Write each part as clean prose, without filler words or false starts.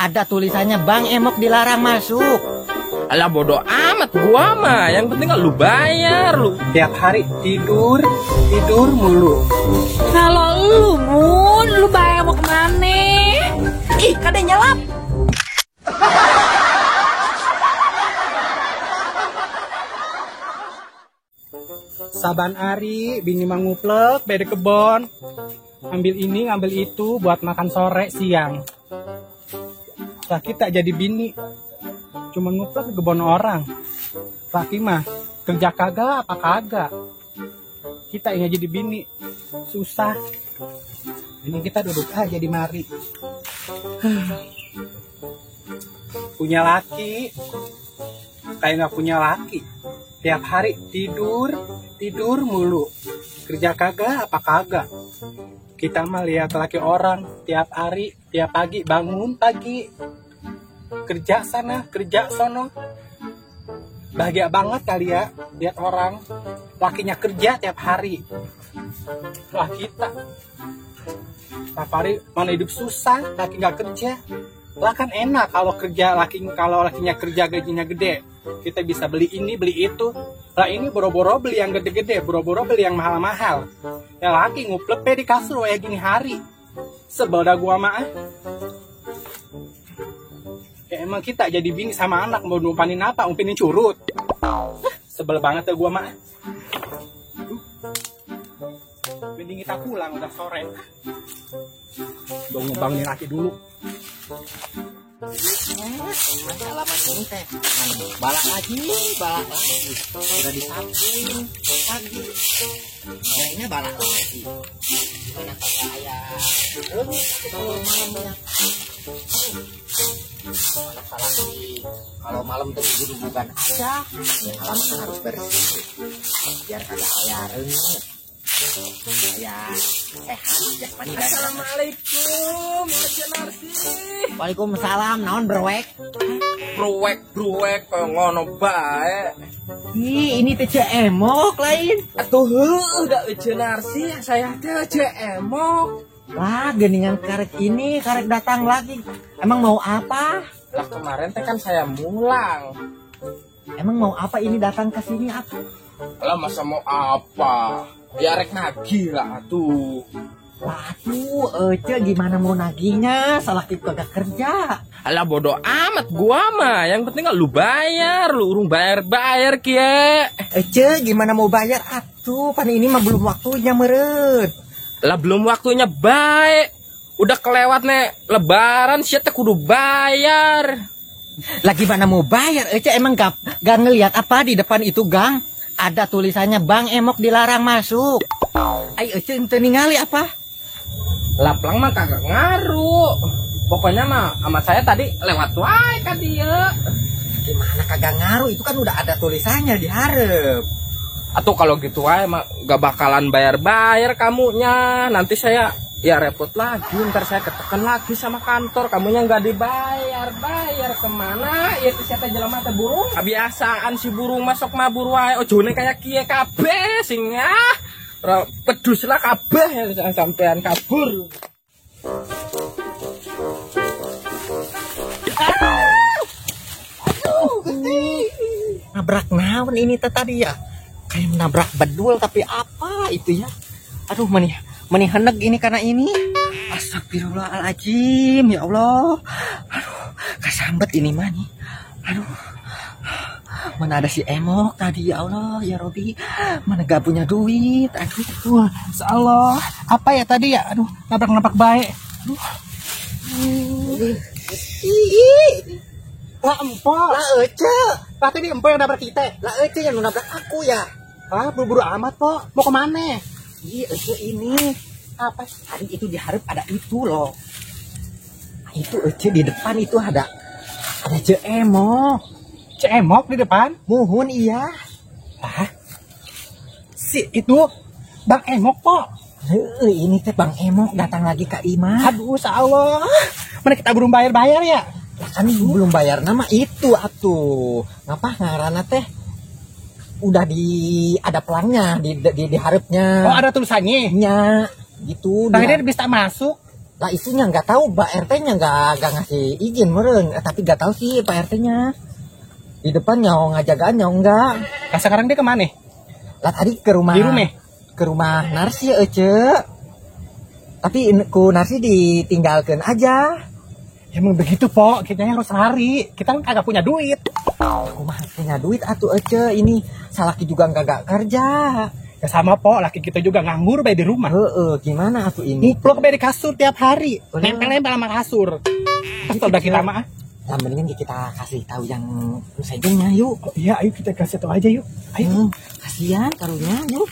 Ada tulisannya Bang Emok dilarang masuk. Alah bodoh amat gua mah, yang penting lu bayar lu. Tiap hari tidur, tidur mulu. Kalau lu Mun, lu bayar mau kemana? Ih, kada nyelap. Saban ari bini manguplek bede kebon. Ambil ini, ngambil itu buat makan sore siang. Laki tak jadi bini, cuma nguplek di kebon orang. Laki mah kerja kagak apa kagak. Kita yang jadi bini susah. Ini kita duduk aja di mari. Punya laki kayak nggak punya laki. Tiap hari tidur, tidur mulu. Kerja kagak apa kagak. Kita mah lihat laki orang tiap hari, tiap pagi bangun pagi. Kerja sana, kerja sono. Bahagia banget kali ya lihat orang lakinya kerja tiap hari. Wah, kita tiap hari mana hidup susah, laki nggak kerja. Lah kan enak kalau kerja laki, kalau lakinya kerja gajinya gede. Kita bisa beli ini, beli itu. Lah ini boro-boro beli yang gede-gede, boro-boro beli yang mahal-mahal. Ya laki nguplek di kasur kayak gini hari. Sebel dah gua mah. Ya emang kita jadi bini sama anak mau numpanin apa? Umpinin curut. Sebel banget ya gua mah. Mending kita pulang udah sore. Gua ngebangunin laki dulu. Halaman ini teh balak lagi, balak lagi. Udah disapuin pagi, kayaknya balak lagi. Gimana kata ayah? Kalau malamnya, mana salah sih? Kalau malam tuh duduk-dudukan aja, ya halaman harus bersih, biar kagak ayah rengut. Ya, jasmani dan Assalamualaikum, Ece Narsi. Waalaikumsalam, naon browek? Browek, kaya ngono bae. Ih, ini teh Ceu Emok lain. Atuh heueuh da Ece Narsi, saya teh Ceu Emok. Wah, geningan karek ini, karek datang lagi. Emang mau apa? Lah kemarin teh kan saya mulang. Emang mau apa ini datang ke sini atuh? Lah masa mau apa? Ya rek nagih lah atuh. Waduh, Ece gimana mau nagihnya? Salah kita kagak kerja. Alah bodoh amat gua mah, yang penting lu bayar, lu urung bayar-bayar kie. Ece gimana mau bayar atuh? Pan ini mah belum waktunya meren. Lah belum waktunya baik. Udah kelewat nih lebaran sia teh kudu bayar. Lah gimana mau bayar? Ece emang gak ngelihat apa di depan itu gang? Ada tulisannya Bang Emok dilarang masuk. Ai Ece ente ningali apa? Lah pelang mah kagak ngaruh. Pokoknya mah sama saya tadi lewat wae ka dieu. Gimana kagak ngaruh? Itu kan udah ada tulisannya di hareup. Atau kalau gitu wae mah gak bakalan bayar-bayar kamunya. Nanti saya ya repot lagi, ntar saya ketekan lagi sama kantor, kamunya nggak dibayar. Bayar kemana? Ya siapa jelema teh burung? Kebiasaan si burung masuk mah buru wae, ojone kayak kiye kabeh sing ah. Pedus lah kabeh sampean kabur. Aduh, Gusti. Nabrak naon ini teh tadi ya? Kayak nabrak bedul tapi apa itu ya? Aduh, meni heneg ini karena ini. Astagfirullahaladzim, ya Allah. Aduh, kesambet ini mah nih. Aduh, mana ada si Emok tadi, ya Allah, ya Robi. Mana gak punya duit. Aduh, wah, Allah. Apa ya tadi ya? Aduh, nabrak-nabrak baik. Aduh. Lah empok. Lah Ece. Lah tadi empok yang nabrak kita. Lah Ece yang nabrak aku ya. Ah, buru-buru amat, Pok. Mau kemana? Iya, Ece ini. Apa? Tadi itu di hareup ada itu loh. Itu Ece di depan itu ada Ceu Emok. Ceu Emok di depan? Muhun iya. Hah? Si itu Bang Emok, Pok. Heeh, ini teh Bang Emok datang lagi ke Imah. Aduh, insyaallah. Mana kita belum bayar-bayar ya? Lah kan belum bayar nama itu atuh. Ngapa ngaranna teh? Udah di ada pelangnya di hareup-nya. Oh, ada tulisannya. Nya, gitu. Nah, ini bisa masuk. Lah isunya nggak tahu, Pak RT-nya nggak ngasih izin meren. Tapi nggak tahu sih Pak RT-nya. Di depan nyawa ngajagaan nyawa enggak. Nah sekarang dia kemana? Lah tadi ke rumah. Di rumah? Ke rumah Narsi Ece. Tapi ku Narsi ditinggalkan aja. Emang begitu, Pok. Kita harus lari. Kita kan kagak punya duit. Aku mah punya duit atuh Ece. Ini salaki juga nggak kerja. Ya sama, Pok. Laki kita juga nganggur bae di rumah. Heeh, gimana atuh ini? Nguplok bae di kasur tiap hari. Nempel-nempel sama kasur. Kesel dah kita mah. Lah mendingan kita kasih tahu yang sejennya yuk. Oh, iya, ayo kita kasih tahu aja yuk. Ayo. Kasihan karunya yuk.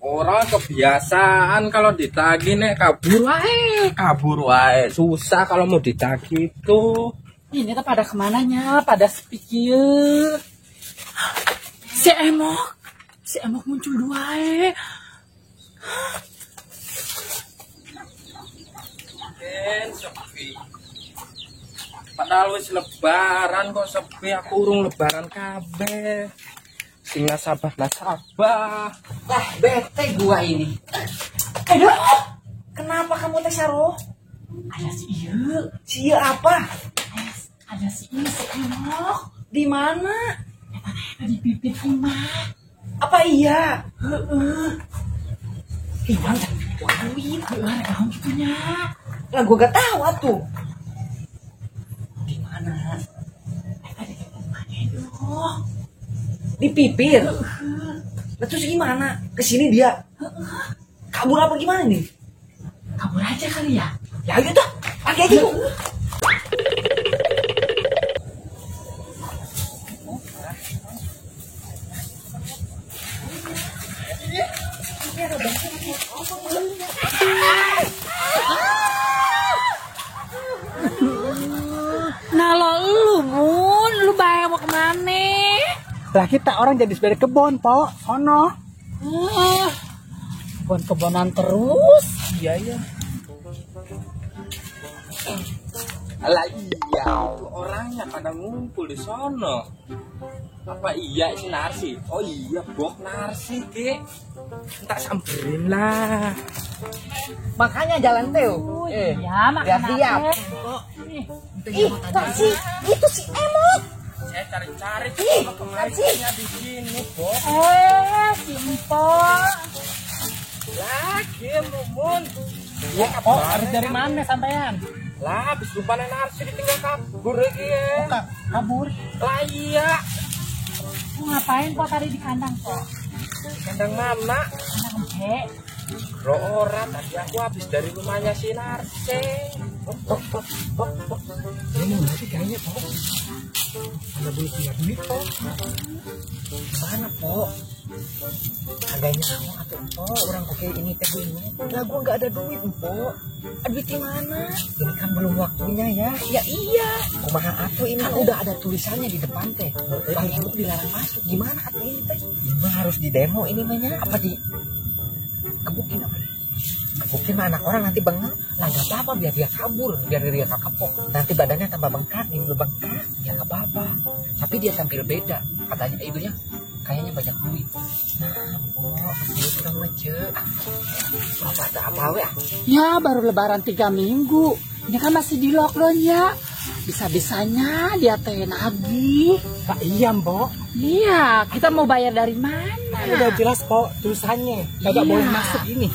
Orang kebiasaan kalau ditagih nek kabur wae. Susah kalau mau ditagih itu. Ini tuh pada kemananya? Pada sepi kieu. Si Emok muncul dua. Sepi. Padahal wis lebaran kok sepi, aku urung lebaran kabeh. Sing nasabah nasabah. Lah bete gua ini. Aduh, kenapa kamu teh Saro? Ada si ieu. Si ieu apa? Ada si ieu si Emok. Di mana? Eta di pipit imah. Apa iya? Heeh. Ih, mana? Duit, heeh, naon kitu nya. Lah gua gak tahu atuh. Di mana? Eta di pipit imahnya doh. Di pipir. Nah, terus gimana? Kesini dia. Kabur apa gimana nih? Kabur aja kali ya. Ya ayo tuh, pakai aja yuk. Nah lo lu Mun, lu bayang mau kemana? Lah kita orang jadi sepeda kebon, Pok. Sono. Kebon-kebonan terus. Iya, iya. Lah iya, itu orangnya pada ngumpul di sono. Apa iya si Narsi? Oh iya, Bok Narsi, Ki. Entar samperin lah. Makanya jalan teo. Iya, makanya. Siap. Ih, Narsi, itu si Emok. Saya cari-cari kemarinnya di sini, Bok. Si Empok. Lagi Mumun. Ya, Pok, harus dari mana sampean? Lah, habis lupa Narsi ditinggal kabur lagi ya. Oh, kabur? Lah iya. Mau ngapain Pok tadi di kandang, Pok? Di kandang mana? Kandang Ence. Lo orang tadi aku habis dari rumahnya si Narsi. Pok, Pok, Pok, Pok. Ini mau nanti kayaknya, Pok. Ada boleh punya duit, Pok. Mana, Pok? Kagak nyawa atau Pok, orang oke ini teh bingung. Lah gua nggak ada duit, Pok. Duit di mana? Ini kan belum waktunya ya. Ya iya. Kumaha atuh ini kan udah ada tulisannya di depan teh. Bang Emok dilarang masuk. Gimana atuh ini teh? Ini harus di demo ini mah. Apa di kebukin apa? Kebukin mah anak orang nanti bengek. Lah nggak apa-apa biar dia kabur, biar dia kapok. Nanti badannya tambah bengkak, ini udah bengkak, ya nggak apa-apa. Tapi dia tampil beda. Katanya ibunya kayaknya banyak duit. Nah, Pok, duit orang mah ce. Apa ada apa we? Ya baru lebaran 3 minggu. Ini kan masih di lockdown ya. Bisa-bisanya dia teh nagih. Pak iya, Mbok. Iya, kita mau bayar dari mana? Udah jelas, Pok, tulisannya. Kagak boleh masuk ini.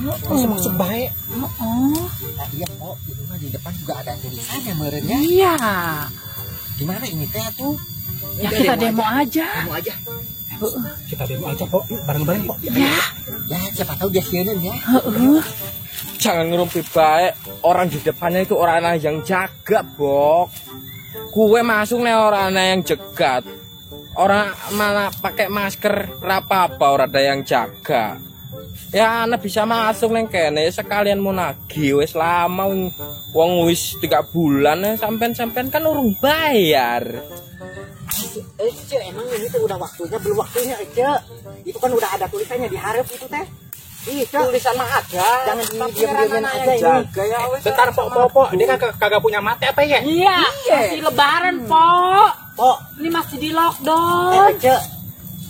Masuk masuk baik. Nah, iya, Pok, ini mah di depan juga ada tulisannya merenya. Iya. Gimana ini teh tuh? Ya kita demo aja. Demo aja. Kita demo aja, Pok. Bareng-bareng, Pok. Ya. Ya, siapa tahu dia sianan ya. Jangan ngerumpi baik. Orang di depannya itu orang yang jaga, Bok. Kue masuk nih orang yang jegat. Orang malah pakai masker apa-apa orang ada yang jaga. Ya anak bisa masuk neng kene sekalian mau nagih wis lama wong wis 3 bulan ya sampean-sampean kan urung bayar. Ece, emang ini tuh udah waktunya belum waktunya Ece. Itu kan udah ada tulisannya di harap itu teh. Ih, tulisan mah ada. Jangan diam-diamin aja ini. Ya, bentar, Pok, Pok, Pok. Dia kagak punya mata apa ya? Iya, masih lebaran, Pok. Pok, ini masih di lockdown. Ece.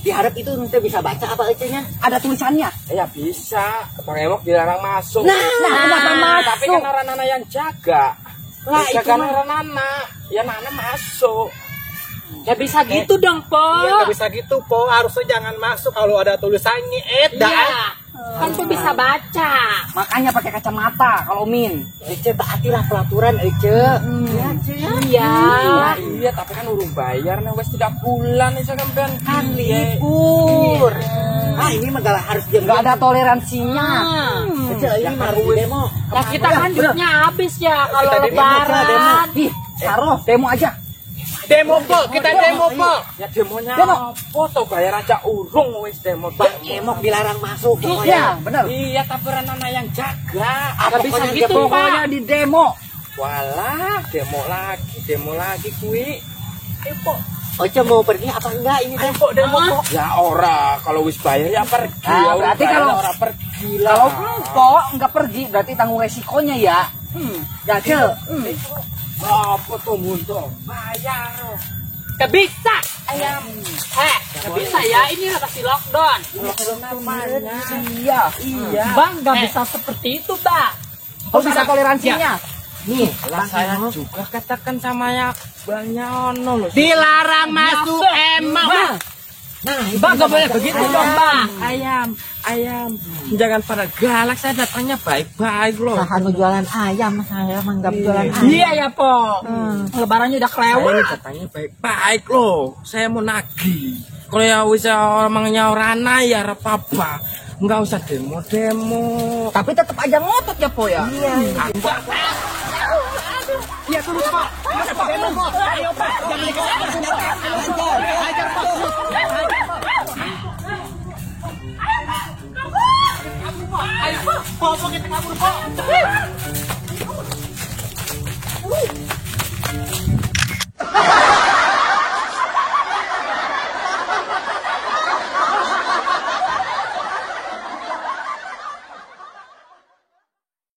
Diharap itu nanti bisa baca apa ecenya? Ada tulisannya. Ya bisa. Bang Emok dilarang masuk. Nah, kenapa masuk? Tapi kan orang anak yang jaga. Lah, itu itu kan orang anak. Ya Nana masuk. Ya bisa gitu dong, Po. Iya, nggak bisa gitu, Po. Harusnya jangan masuk kalau ada tulisannya. Iya. Kan tuh bisa baca. Makanya pakai kacamata kalau Min. Ece taatilah peraturan Ece. Iya, Ce. Iya. Iya, tapi kan urung bayar nih wes 3 bulan nih sampean kan libur. Ah, ini mah harus diam. Enggak ada toleransinya. Ece, ini mah harus demo. Nah, kita kan duitnya habis ya kalau lebaran. Ih, taruh demo aja. Demo, Po. Kita demo, Po. Ya demonya apa toh, bayar aja urung wis demo. Bang Emok dilarang masuk pokoknya. Iya, benar. Iya, tapi anak yang jaga. Enggak bisa gitu, Pak. Pokoknya di demo. Walah, demo lagi kui. Ayo, Po. Oce mau pergi apa enggak ini? Ayo, Po, demo, Po. Ya ora, kalau wis bayar ya pergi. Nah, berarti kalau ora pergi lah. Kalau Po enggak pergi berarti tanggung resikonya ya. Ya, Ce. Apa tuh munto? Bayar. Gak bisa. Ayam. Gak bisa ya. Ini lah pasti lockdown. Iya. Iya. Bang, gak bisa seperti itu, Bang. Oh, bisa toleransinya. Ya. Nih, lah saya juga katakan sama ya banyak ono loh. Dilarang masuk emang. Nah, Bang, gak boleh begitu dong, Bang. Ayam. Jangan pada galak, saya datangnya baik-baik loh. Nah, anu jualan ayam, saya emang gak jualan ayam. Iya ya, Po. Lebarannya udah kelewat. Saya datangnya baik-baik loh. Saya mau nagih. Kalau ya wis orangnya orana ya apa-apa. Nggak usah demo-demo. Tapi tetap aja ngotot ya, Po ya. Iya. Iya, terus, Pak. Demo, Po. Ayo, Pak. Jangan dikasih. Hajar, Pak. Ayo, Po. Po, kita kabur, Po.